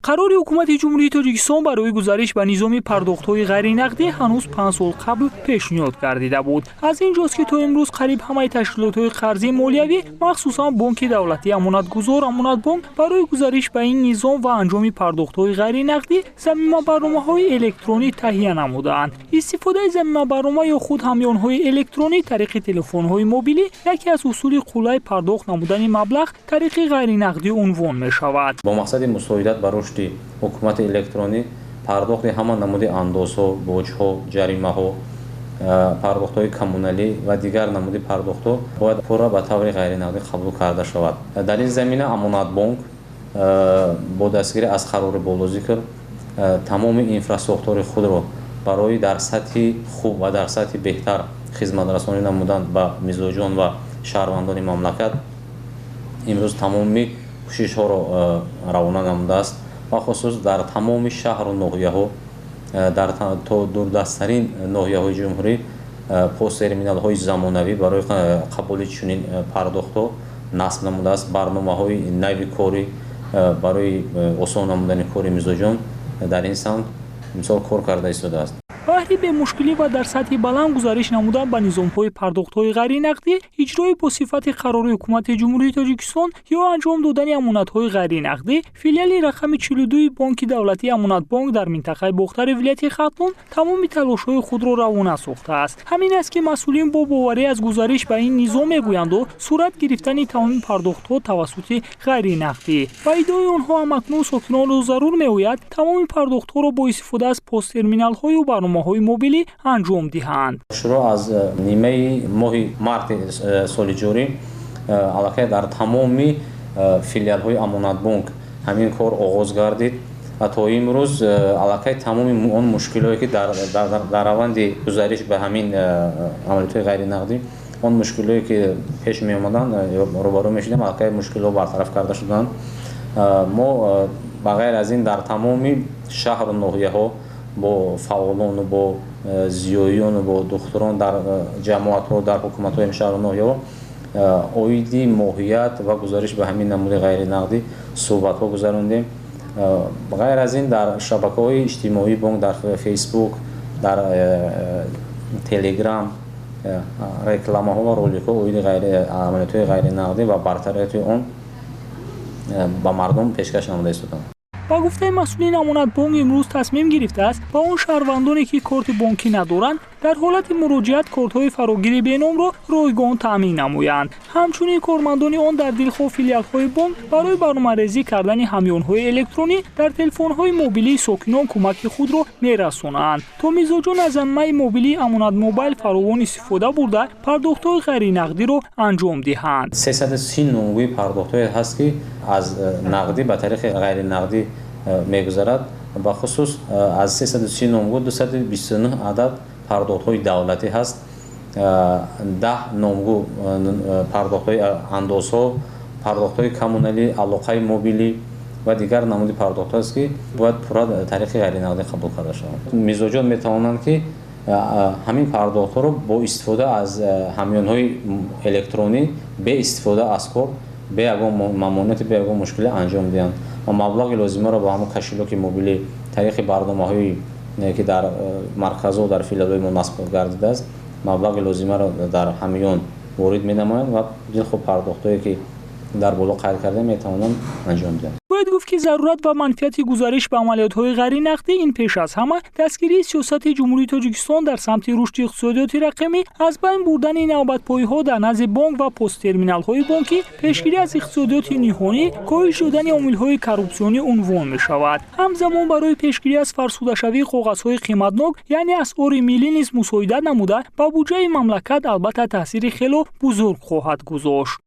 Қарори Ҳукумати Ҷумҳурии Тоҷикистон барои гузариш ба низоми пардохтҳои ғайринақдӣ ҳанӯз 5 сол қабл пешниҳод гардида буд. Аз ин ҷост, ки то имрӯз қариб ҳамаи ташкилотҳои қарзии молиявӣ, махсусан Бонки давлатии Амонатгузор «Амонатбонк», барои гузариш ба ин низом ва анҷоми пардохтҳои ғайринақдӣ замимабарномаҳои электронӣ таҳия намудаанд. Истифодаи замимабарнома ё худ ҳамёнҳои электронӣ тариқи телефонҳои мобилӣ яке аз усули қулай пардохт намудани маблағ тариқи ғайринақдӣ унвон мешавад. Бо мақсади мусоидат ба рушди ҳукумати электронӣ, пардохти ҳама намуди андозҳо, боҷҳо, ҷаримаҳо, пардохтҳои коммуналӣ ва дигар намуди пардохтҳо бояд пурра ба таври ғайринақдӣ қабул карда шавад. Дар ин замина Амонатбонк бо дастгирӣ аз қарори болозикр тамоми инфрасохтори худро барои дар сатҳи хуб ва дар сатҳи беҳтар хизматрасонӣ намудан ба мизоҷон ва шаҳрвандони мамлакат имрӯз тамоми кӯшишҳоро равона намудааст. Бахусус дар тамоми шаҳру ноҳияҳо, дар то дурдасттарин ноҳияҳои ҷумҳурӣ посттерминалҳои замонавӣ барои қабули чунин пардохтҳо насб намудааст. Барномаҳои нави корӣ барои осон намудани кори мизоҷон дар ин самт мисол кор карда истодааст. Баҳри бемушкилӣ ва дар сатҳи баланд гузариш намудан ба низомҳои пардохтҳои ғайринақдӣ, иҷрои бо сифати қарори Ҳукумати Ҷумҳурии Тоҷикистон ё анҷом додани амонатҳои ғайринақдӣ, филиали рақами 42-и Бонки давлатии «Амонатбонк» дар минтақаи Бохтари вилояти Хатлон тамоми талошҳои худро равона сохтааст. Ҳамин аст, ки масъулин бо боварӣ аз гузариш ба ин низом мегӯянду сурат гирифтани тамоми пардохтҳо тавассути ғайринақдӣ. Ба иддаои онҳо, ҳамакнун сокинонро зарур меояд тамоми пардохтҳоро бо истифода аз посттерминалҳою барномаҳои мобилӣ анҷом диҳанд. Шурӯъ аз нимаи моҳи марти соли ҷорӣ аллакай дар тамоми филиалҳои Амонатбонк ҳамин кор оғоз гардид ва то имрӯз аллакай тамоми он мушкилое, ки дар раванди гузариш ба ҳамин амалиётҳои ғайринақдӣ, он мушкилое, ки пеш меомаданд, рӯбарӯ мешудем, аллакай мушкилҳо бартараф карда шуданд. Мо ба ғайр аз ин дар тамоми шаҳру ноҳияҳо бо фаъолону бо зиёиёну бо духтурон дар ҷамоатҳо, дар ҳукуматҳои шаҳру ноҳияҳо оиди моҳият ва гузариш ба ҳамин намуди ғайринақдӣ суҳбатҳо гузарондем. Ғайр аз ин, дар шабакаҳои иҷтимоии бонк, дар Фейсбук, дар Телеграм рекламаҳо ва роликҳо оиди амалиётҳои ғайринақдӣ ва бартарияти он ба мардум пешкаш намуда истоданд. Ба гуфтаи масъулин, Амонатбонк имрӯз тасмим гирифтааст, ба он шаҳрвандоне, ки корти бонкӣ надоранд, дар ҳолати муроҷиат кортҳои фарогири беномро ройгон таъмин намоянд. Ҳамчунин кормандони он дар дилхоҳ филиалҳои бонк барои барномарезӣ кардани ҳамёнҳои электронӣ дар телефонҳои мобилии сокинон кӯмаки худро мерасонанд, то мизоҷон аз замимаи мобилии Амонат Мобайл фаровон истифода бурда, пардохтҳои ғайринақдиро анҷом диҳанд. 330 номгӯи пардохтҳое ҳаст, ки аз нақдӣ ба тариқи ғайринақдӣ мегузарад. Бахусус аз 330 номгӯ 229 адад пардохтҳои давлатӣ ҳаст, 10 номгӯ пардохтҳои андозҳо, пардохтҳои коммуналӣ, алоқаи мобилӣ ва дигар намуди пардохтҳо аст, ки бояд пурра тариқи ғайринақдӣ қабул карда шаванд. Мизоҷон метавонанд, ки ҳамин пардохтҳоро бо истифода аз ҳамёнҳои электронӣ, бе истифода аз корт, бе ягон мамониати, бе ягон мушкилӣ анҷом диҳанд ва маблағи лозимаро ба ҳамон кошелёки мобилӣ тариқи барномаҳое, ки дар марказҳо, дар филиалҳои мо насб гардидааст, маблағи лозимаро дар ҳамён ворид менамоянд ва дилхоҳ пардохтҳое, ки дар боло қайд кардем, метавонанд анҷом диҳанд. Бояд гуфт, ки зарурат ва манфиати гузариш ба амалиётҳои ғайринақдӣ ин пеш аз ҳама дастгирии сиёсати Ҷумҳурии Тоҷикистон дар самти рушди иқтисодиёти рақамӣ, аз байн бурдани навбатпоиҳо дар назди бонк ва посттерминалҳои бонкӣ, пешгирӣ аз иқтисодиёти ниҳонӣ, коҳиш додани омилҳои коррупсионӣ унвон мешавад. Ҳамзамон барои пешгирӣ аз фарсудашавии коғазҳои қиматнок, яъне асъори миллӣ низ мусоидат намуда, ба буҷаи мамлакат албатта таъсири хело бузург хоҳад гузошт.